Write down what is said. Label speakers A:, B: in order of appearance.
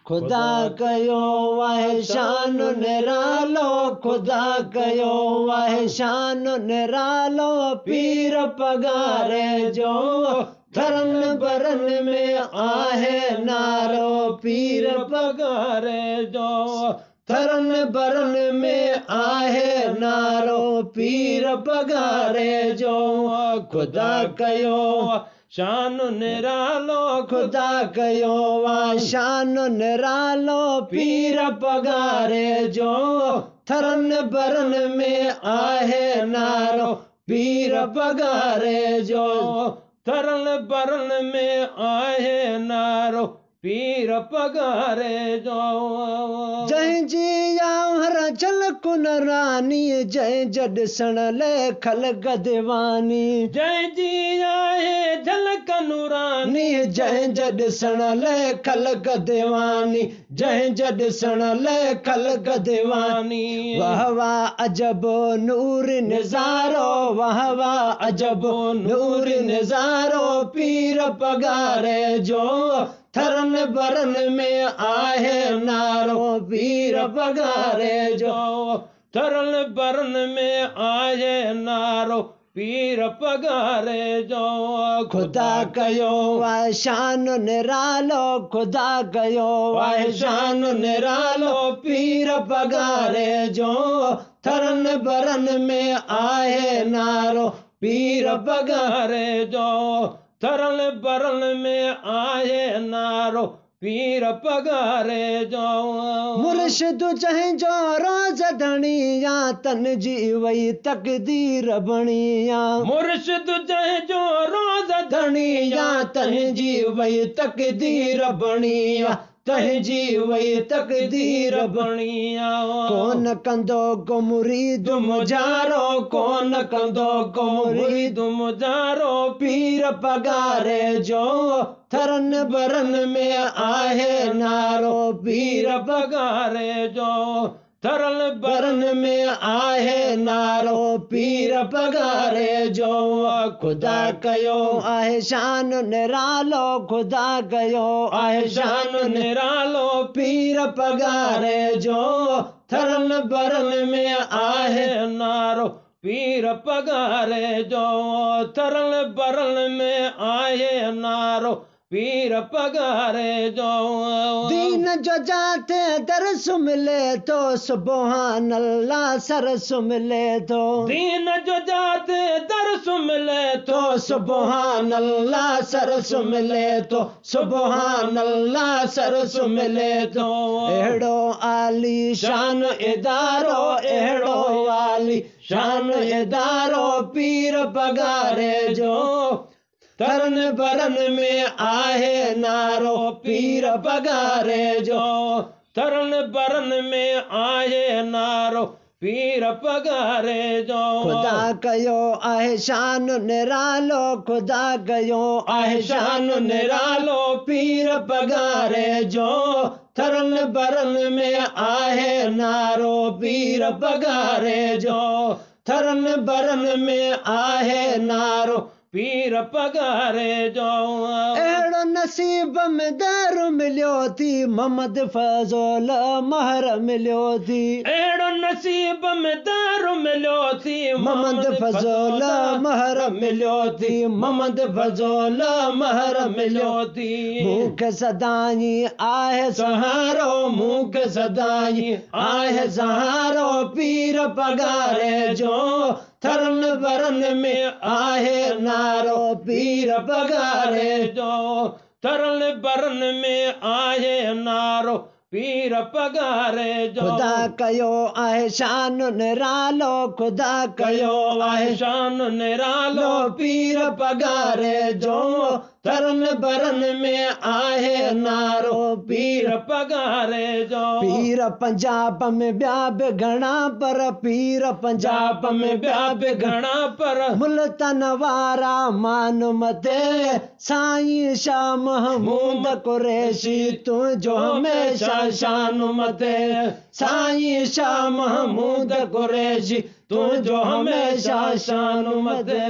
A: خدا ڪيو آهي شان نرالو، خدا ڪيو آهي شان نرالو، پير پگهاري جو ٿرن برن ۾ آهي نعرو، پير پگهاري جو ٿرن برن ۾ آهي نعرو، پير پگهاري جو خدا ڪيو
B: شان نرالو،
A: خدا ڪيو آ شان نرالو، پير پگهاري جو ٿرن برن ۾ آهي نعرو، پير پگهاري جو
B: ٿرن برن ۾ آهي نعرو، پير پگهاري جو.
A: جنهن جي هر جهلڪ نوراني، جنهن جي ڏسڻ لاءِ خلق ديواني،
B: جنهن جي آهي جهلڪ نوراني،
A: جنهن جي ڏسڻ لاءِ خلق ديواني، جنهن جي ڏسڻ لاءِ خلق ديواني. واهه واهه عجب نور نظارو، واهه واهه عجب نور نظارو، پير پگهاري جو ٿرن برن ۾ آهي نعرو، پير پگهاري جو
B: ٿرن برن ۾ آهي نعرو، پير پگهاري جو.
A: خدا ڪيو آهي شان نرالو، خدا ڪيو آهي شان نرالو، پير پگهاري جو ٿرن برن ۾ آهي نعرو، پير
B: پگهاري جو ٿرن برن ۾ آهي نعرو، پير پگهاري جو.
A: مرشد جنهن جو روز ڌڻي آ، تن جي وئي تقدير بڻي آ،
B: مرشد جنهن جو روز
A: ڌڻي آ، تن جي وئي تقدير بڻي آ، تنهنجي وئي تقدير
B: بڻي آ.
A: ڪونه ڪندو ڪو مريد مجارو، ڪونه ڪندو ڪو
B: مريد مجارو،
A: پير پگهاري جو ٿرن برن ۾ آهي نعرو، پير
B: پگهاري جو ٿرن
A: برن ۾ آهي نعرو، پير پگهاري جو. خدا ڪيو آهي شان نرالو، خدا ڪيو آهي شان
B: نرالو،
A: پير پگهاري جو ٿرن برن ۾ آهي
B: نعرو، پير پگهاري جو ٿرن برن ۾ آهي نعرو، پير پگهاري جو.
A: دين جو جاتي درس ملي ٿو، سبحان الله سرس ملي ٿو،
B: دين جو جاتي درس ملي
A: ٿو، سبحان الله سرس ملي ٿو، سبحان الله سرس ملي ٿو. اهڙو عالي شان ادارو، اهڙو عالي شان ادارو، پير پگهاري جو ٿرن برن ۾ آهي نعرو، پير پگهاري جو
B: ٿرن برن ۾ آهي نعرو، پير پگهاري جو.
A: خدا ڪيو آهي شان نرالو، خدا ڪيو آهي شان نرالو، پير پگهاري جو ٿرن برن ۾ آهي نعرو، پير پگهاري جو ٿرن برن ۾ آهي نعرو،
B: پير پگهاري جو.
A: اهڙو نصيب ۾ در مليو ٿي، محمد فضل مهر مليو ٿي،
B: اهڙو نصيب ۾ در مليو ٿي،
A: محمد فضل مهر مليو ٿي، محمد فضل مهر مليو
B: ٿي.
A: مون کي سدائين آهي سهارو، مون کي سدائين آهي سهارو، پير پگهاري جو ٿرن برن ۾ آهي نعرو، پير پگهاري
B: جو ٿرن برن ۾ آهي نعرو، پير پگهاري جو.
A: خدا ڪيو آهي شان نرالو، خدا ڪيو آهي
B: شان نرالو،
A: پير پگهاري جو ٿرن برن ۾ آهي نعرو، پير
B: پگهاري جو.
A: پير پنجاب ۾ ٻيا به گهڻا پر، پير پنجاب ۾ ٻيا به
B: گهڻا پر،
A: ملتان وارا مان مٿي، سائين شاهه محمود قريشي تنهنجو هميشه شان مٿي، سائين شاهه محمود قريشي تنهنجو هميشه شان مٿي.